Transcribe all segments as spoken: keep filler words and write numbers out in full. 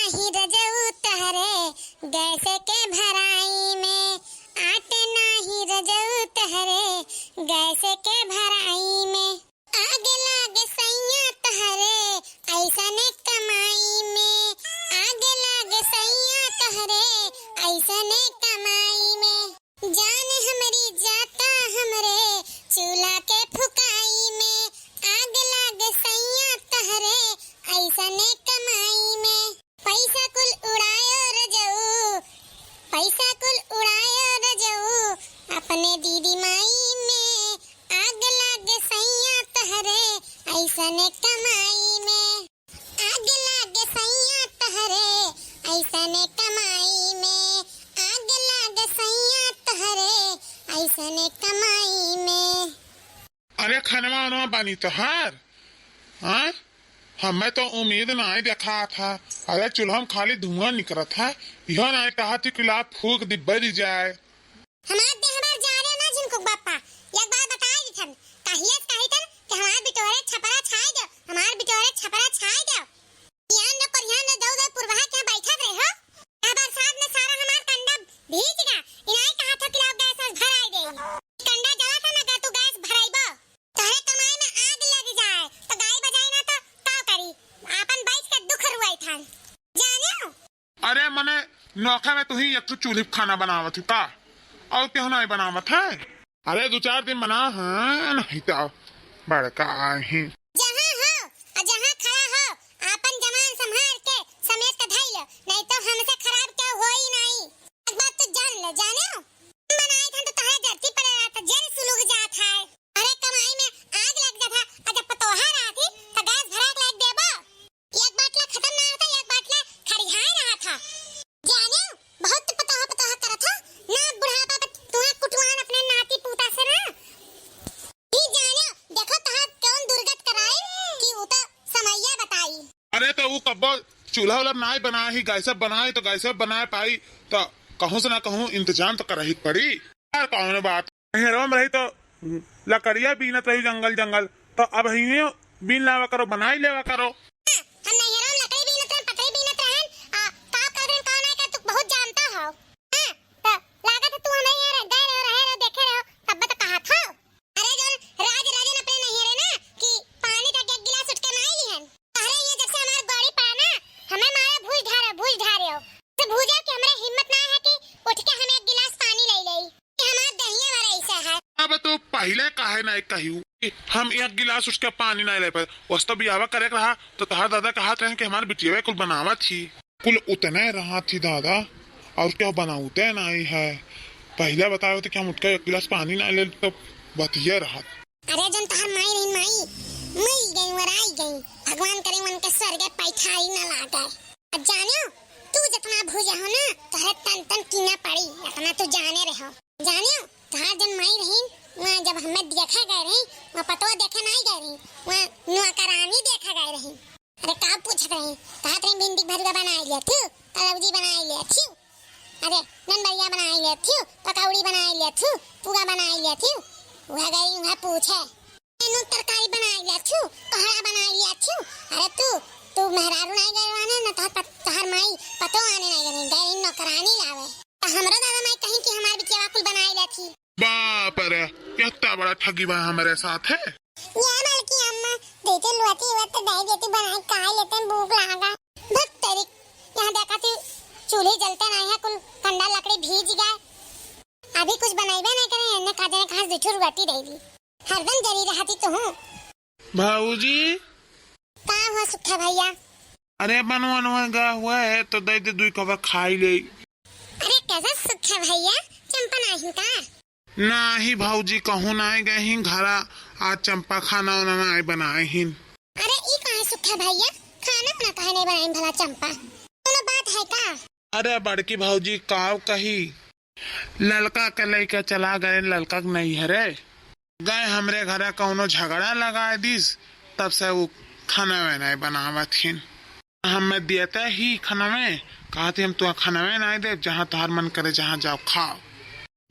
ही रजऊ तहरे गैस के भराई में, आटे नाही रजऊ तहरे गैस के भराई में। आग लागे सैया तहरे ऐसने कमाई में, आग लागे सैया तहरे ऐसने कमाई में। जान हमरी जाता हमरे चूल्हा के फुकाई में, आग लागे सैया तहरे ऐसने कमाई में। पैसा कुल उड़ायो रजऊ, पैसा कुल उड़ायो रजऊ, अपने दीदी माई में। आग लागे सैया तहरे ऐसने कमाई में, आग लागे सैया तहरे ऐसने कमाई में, आग लागे सैया तहरे ऐसने कमाई में। अरे खनवा उनवा बनी तोहार? हाँ, हमें तो उम्मीद नाई देखात है। अरे चूल्हा में खाली धुआं निकरत है, इहो नाई कहत कि लाभ फूक दी बरी जाए। हमार देह हमार जाने ना झिनकुक बापा, एक बात बताई दिथन, कहिए से कही तन कि हमार बिटोरे छपरा छाई दो, हमार बिटोरे छपरा छाई दो। ध्यान न करिया न दऊ दऊ पुरवाहा के बैठत रहे हो। आ बरसात में सारा हमार कंडा भीज गा। इनाई कहा था कि लाओ गैस आज भराई दे। कंडा जला था ना गा तू गैस भराइबो। तोहरे कमाई में आग लग जाए तो गाय बजाई ना तो का करी? आपन बैठ के दुख रुआई थान। जाने हो? अरे मने नौखे में तू ही एक ठो चूल्ही पे खाना बनावत ही का? और क्यों नहीं बनावत है? अरे दो चार दिन बना है, नहीं तो बड़का आही। जहाँ हो और जहाँ खड़ा हो, आपन जवान संभाल के समेट के धई लो, नहीं तो हमसे खराब क्यों होई नहीं। एक बात तो जान लो, जाने हो? हम बनाए थे तो तोहरे जरती पड़े रहा था, जेल सुलग जात है। अरे कमाई में आग लग जात है, और जब पतोहा रहा थी तो गैस भरा के लाग देबो। एक बाटला खत्म ना होता, एक बाटला खरिहाए रहा था। जाने बहुत पतोहा पतोहा करत हो ना, बुढ़ापा पे तुम्हें कुटवान अपने नाती पूता से ना। ई जाने देखो तहार कौन दुर्गत कराई कि उ तो समैया बताई। अरे तो उ कब्बो चूल्हा उल्हा नाई बनाए ही, गैसे बनाए तो गैसे बनाए पाई, तो कहूँ से ना कहूँ इंतजाम तो करही के पड़ी। यार कौन बात, नैहरवा में रही तो लकड़िया बीनत रही जंगल जंगल, तो अब हिये बीन लावा करो, बनाई लेवा करो। हाँ, हम नैहरवा में लकड़ी बीनत रहन, पतई बीनत रहन, आ, का कर देन, का ना कर, तू बहुत जानता हो। हाँ, तो लागत है तू हमें यहाँ रह, गए रहो, रहे रहो, देखे रहो, तब तो कहा था। अरे जोन राज राजन अपने नैहरे ना कि पानी तक एक गिलास उठ के ना लिहन। अरे ये जब से हमार गाड़ी पड़ा ना, हमें मारे भूज ढारे, भूज ढारे हो। से भूजा कि हमरे हिम्मत ना है कि उठ के हम एक गिलास पानी ले लेई। कि हमार दहिया भरा ऐसा है। अब तो पहिले काहे ना कहियो कि हम एक गिलास उठ के पानी ना ले पाए। वस्तु बियाह करे के रहा तो तोहार दादा कहत रहे कि हमार बिटिया कुल बनावत ही। कुल उतने रहत ही दादा, और क्या बनावते नहीं है। पहिले बतावे तो कि हम उठ के एक गिलास पानी ना ले तो बतिये रहत। अरे जौन तोहार माई रही माई, मरी गई, वराई गई, भगवान करे उनके स्वर्ग पैठाई न लागे। अब जानियो, तू जितना भूजा हो ना, तोहरे तन तन कीना पड़ी, इतना तू जाने रहो। जानियो, तोहार जौन माई रही, वहाँ जब हमें देखे गए रही, वहाँ पतवा देखे नहीं गए रही, वहाँ नौकरानी देखे गए रही। अरे का पूछत रही, कहत रही भिंडी के भरुआ बनाई लिया थी, कलौजी बनाई लिया थी, अरे ननबरिया बनाई लिया थी, पकौड़ी बनाई लिया थी, पुआ बनाई लिया थी, वह गई वह पूछे। नून तरकारी बनाई लिया थू, कोहड़ा बनाई लिया थू। अरे तू, तू मेहरारू नाई गए रहने न, तोहर पत-, तोहर माई पतो आने नाई गए, गए नौकरानी लावे। त हमरो दादा माई कहीं कि हमार बिटिया कुल बनाई लेत ही। बाप रे, कितना बड़ा ठगी बा हमरे साथ है। ये बल्कि अम्मा, देते लुआती हुआ तो दे देती बनाई, खा लेते, भूख लागा। भक तेरी, यहाँ देखा थी, चूल्हे जलते नहीं है, कुल ठंडा लकड़ी भीज गए। अभी कुछ बनाइबे नहीं करे, इन्हें का जाने कहाँ से दो ठो रोटी दे दी। हरदम जरी रहती तो हूँ। भौजी। का हुआ सुखे भैया? अरे बनवा बनवा गा हुआ है तो दे दे दुई कवर खाई ले। अरे कैसा सुखे भैया, चंपा नहीं का? नाही भौजी, कहूँ नाही गए ही घरा, आज चंपा खाना वाना नाही बनाए ही। अरे ई काहे सुखे भैया, खाना वाना काहे नहीं बनाई भला चंपा? कोनो बात है का? अरे बड़की भौजी काव कही, ललका के लइका चला गए, ललका के नैहरे। गए हमरे घरे कौनो झगड़ा लगाए दिस, तब से उ खनवे नहीं बनावत हिन। हमें देते ही खनवे, कहत ही हम तुहा खनवे नहीं देब, जहाँ तोहार मन करे जहाँ जाओ खाओ।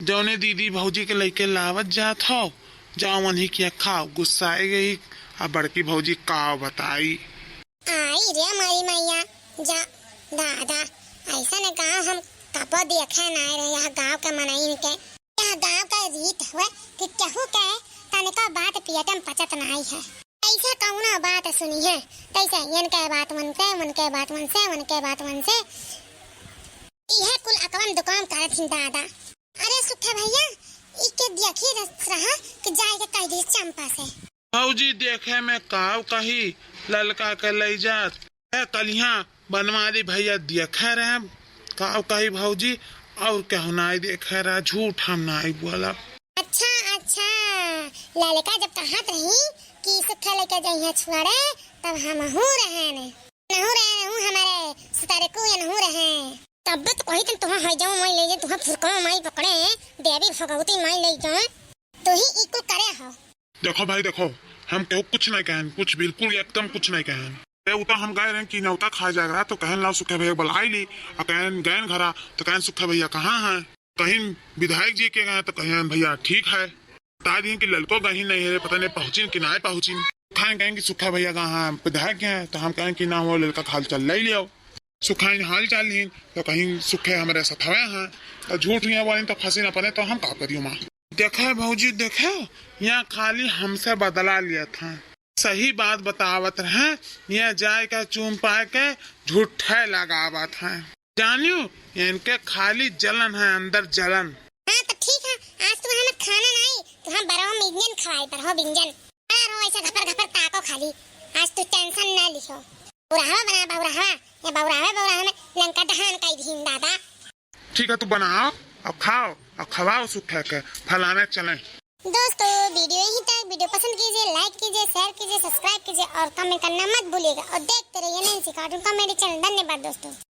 जौने दीदी भौजी के लइके लावत जात हो, जाओ वन्ही किया खाओ। गुस्साए गई, अब बड़की भौजी काव बताई। आई रे माई मैया, जा दादा, अइसन गाँव हम कबो देखे नाहीं रहे, यह गाँव के मनइन के। यह गाँव के रीत हुए कि केहू के तनिको बात पियटे में पचत नाहीं है। अइसे कउनो बात सुनिहैं, तइसे इनके बात उनसे, उनके बात उनसे, उनके बात उनसे। इहे कुल अकवन दुकान करत हिन दादा। अरे सुखे भइया, इके देखी रहा कि जाइके कहि दी चंपा से। भौजी देखे में काव कही, ललका के लइ जात। ए, कलिहा बनवारी भइया देखे रहे, काव कही भौजी, अउर केहू नाहीं देखे रहा, झूठ हम नाहीं बोलब। अच्छा, अच्छा, ललका जब कहत रही कि सुखे लइके जइहैं छुआरे, तब हमहू रहेन। नहू रहे, नहू हमरे सुतारे को या नहू रहे। तब तो कही तन तुहा है जाओ माई ले जे, तुहा फुरको माई पकड़े, देवी भगवती माई ले जाओ। तू ही इकुल करे हो। देखो भाई, देखो, हम केहू कुछ नाहीं कहन, कुछ बिल्कुल एकदम कुछ नाहीं कहन। ए, उ तो हम गए रहेन कि नौता खाए जाए रहा, तो कहन लाओ सुखे भइया बुलाइ ली, अउर कहन गएन घरा, तो कहन सुखे भइया कहाँ हैं? कहिन विधायक जी के गए, तो कहन भइया ठीक है। बता दिए कि ललको गहिन नाहीं है रे, पता नाहीं पहुँचिन कि नाहीं पहुँचिन। खान कहें कि सुखे भइया कहाँ हैं, विधायक के हैं, तो हम कहें कि ना हो, ललका के हाल चाल लइ लियो। सुखाइन हाल चाल लीन, तो कहिन सुखे हमरे सथवे हैं, तो झूठ हियाँ बोलिन तो फंसिन अपने, तो हम का करियो माँ। देखे भौजी, देखे, यहाँ खाली हमसे बदला लिया था। सही बात बतावत रहे, यहाँ जाए के चूम पाए के झूठे लगावत हैं। जानियो, इनके खाली जलन है, अंदर जलन। हाँ, तो ठीक है, आज तुम हमें खाना नाहीं, तुम बरहो बिंजन खवाई, बरहो बिंजन। बड़ा रहो ऐसा घपर घपर ताको खाली, आज तू tension ना लिहो। बउराहवा बना बउराहवा, ये बउराहवा बउराहवा में लंका दहन कइ दिहिन दादा। ठीक है, तू बनाओ, अउर खाओ, अउर खवाओ सुखे के, फलाने चलें। दोस्तों, video यहीं तक। Video पसंद कीजिए, like कीजिए, share कीजिए, subscribe कीजिए और comment करना मत भूलिएगा। और देखते रहिए नैन्सी cartoon comedy channel। धन्यवाद दोस्तों।